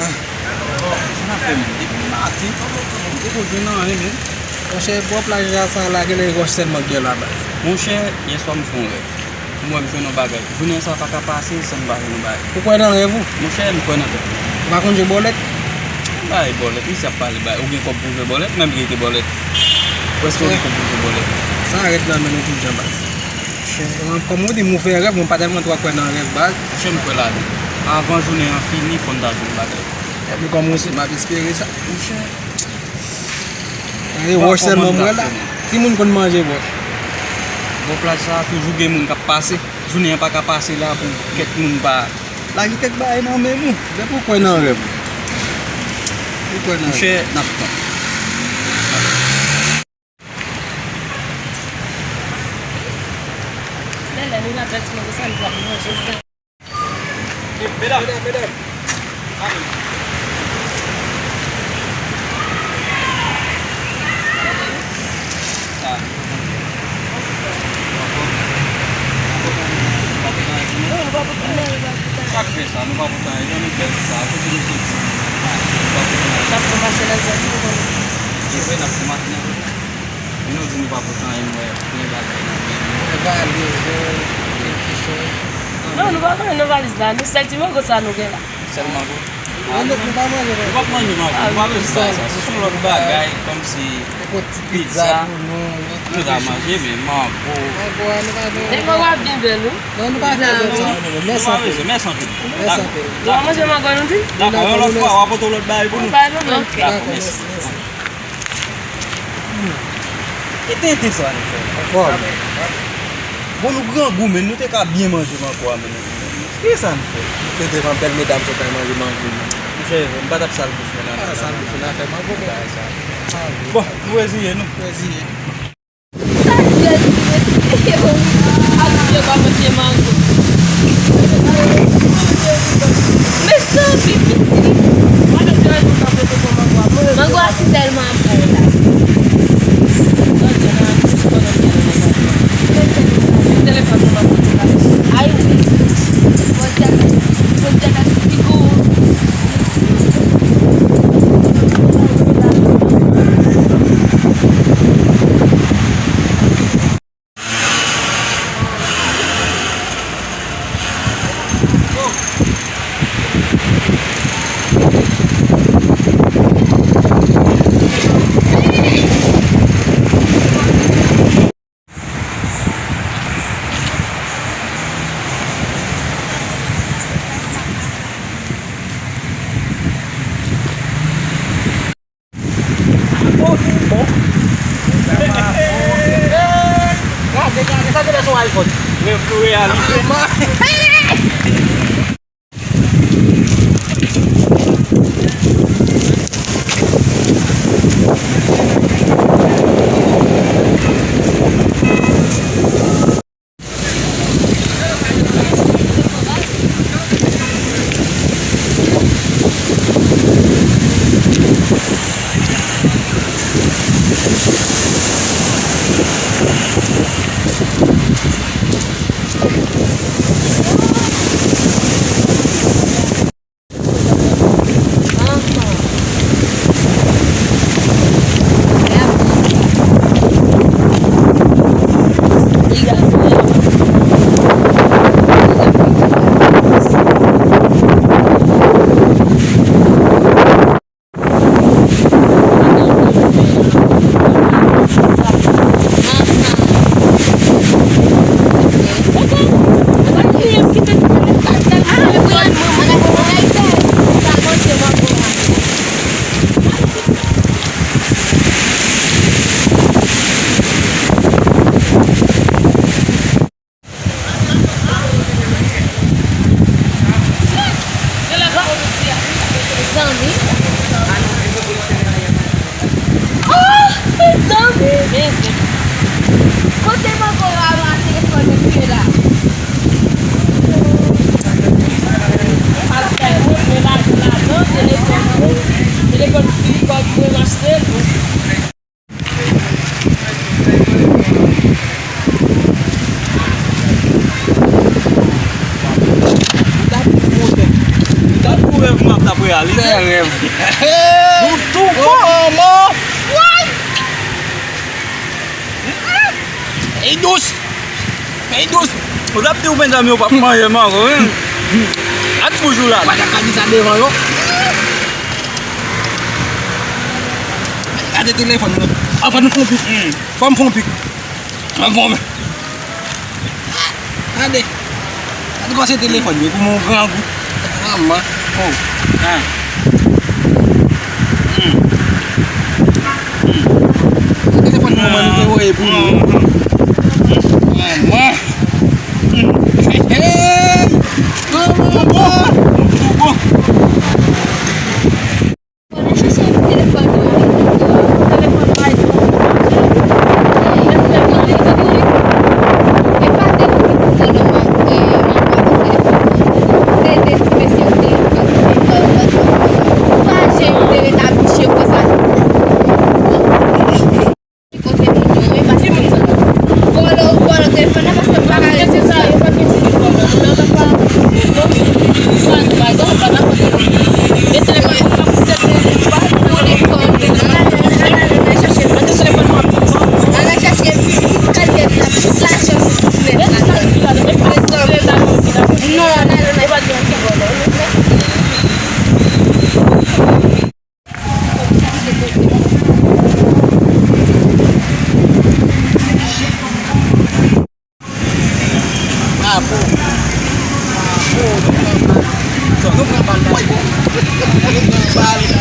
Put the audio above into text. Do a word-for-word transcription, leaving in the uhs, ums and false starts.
Ah, sa n ap fè menm? Depi maten, m poko jwenn anyen menm. Monchè, bò plaj la sa la, genlè wòch sèlman k gen la, baz. Monchè, yèswa m fè yon rèv. M wè m jwenn yon bagay. Jounen sa pa ka pase san m pa jwenn yon bagay. Ou kwè nan rèv ou? Monchè, m kwè nan tèt mwen. Ou pa konn jwe bòlèt? M pa jwe bòlèt. Misye ap pale bagay. Ou gen kòb pou jwe bòlèt? Menm rete bòlèt. Ou èske ou gen kòb pou jwe bòlèt? Sa rèd nan men nou tout jan, baz. Monchè, kòm ou di m ou fè rèv, mwen pa tèlman twò kwè nan rèv, baz. Monchè, m kwè ladan. Avan jounen an fini, fò n ta jwenn bagay. Epi kòm ou se, m ap espere sa. Monchè. E wòch sèlman m wè la. Timoun konn manje wòch. Bò plaj sa a, toujou gen moun k ap pase. Jounen an pa ka pase la pou kèk moun pa lage kèk bagay nan men nou. Depi w kwè nan rèv ou. Ou kwè nan rèv. Monchè, n ap pran. Lè, lè nou la pèdi manje sa, nou pral manje sa. Medam, medam, medam. Sa k fè sa, nou pa pote anyen, jan nou bèl sa, kote nou soti? Nou pa pote anyen. N ap fè mache nan zòn nou, konnen. E vre, n ap fè mache nan zòn. Men nou di nou pa pote anyen, m wè plen bagay nan men nou. Valiz, wi, pil kichòy. Non, nou pa gen anyen nan valiz la. Nou sèl ti mango sa nou gen la. Sèl mango? Ah, nou, nou pa manje mango. Nou p ap manje mango. Nou pa bezwen sa. Si se yon lòt bagay, kòmsi pizza, nou ta manje, men mango. Mango a, nou pa gen. Men mango a byen bèl, wi. Non, nou pa gen zòt sa. Men santé. Men santé. Men santé. Nou pa manje mango, nou di? Dakò, yon lòt fwa, w a pote yon lòt bagay pou nou. Dakò, mèsi. E tenten sa nou fè. Ankò, men. Bon, nou grangou, men nou te ka byen manje mango a, men nou. Kisa nou fè? Nou te devan bèl medam sot al manje mango, men. Monchè, m pa t ap sal bouch mwen nan. Ah, sal bouch mwen nan fè mango, men. Bon, nou reziye nou. Reziye nou. Sa jèn ti mesye yo. Abitye pa manje mango. Mezanmi, pitit. Mango a si tèlman bon la. Ay wi. Bondye mèsi, Bondye mèsi pou ou. Gade, gade, sa genlè se yon iPhone. Men pou reyalize. Mezanmi. Oh, mezanmi. Kote mango yo a la telefòn yo ye la? Al fè moun, mwen lajan ladan, telefòn mwen, telefòn pi, kòb mwen, m achte l. Ou t ap pou rèv Ap t ap reyalize. Se rèv. Nou tou bon. Manman. Ey dous. Ey dous. Ou t ap di ou mezanmi ou p ap manje mango, wi. Gad bouch ou la. Ou pa t ap ka di sa devan yo. Gade telefòn nan. Anfè nou fè yon pik. Fò m fè yon pik. Mwen bon. Gade. Gade kòman se telefòn yo pou mwen grangou. Manman. Oh. Ah. Mm. Mm. Telefòn manman nou te voye pou nou. Manman. Mm. Hey, hey. Manman. Bon. Fò nou chèche telefòn nou a. Telefòn pa yo. E pa de nou ki pou te nan ma-, e, nan bwat telefòn nan. Se de ti mesye yo te, pa jan yo te ret ap bouche konsa. Kote moun yo, wi, paske vòlò, vòlò telefòn nan, paske m pa ka rete sa. Yo pa gen ti vòlò. Nan, nan, pa. Non. Pa, pa, pa, pa, pa, pa. E telefòn nan, pa pou sète, pa pou lekòl. Nan, nan, nan, nan, nan, nan, chèche. Nan, nan, chèche. Tout kalite lajan sou nèt la. Non, nan, nan, nan. Bravo. Bravo, nou pran bal. Nou pran bal la. Nou pran bal.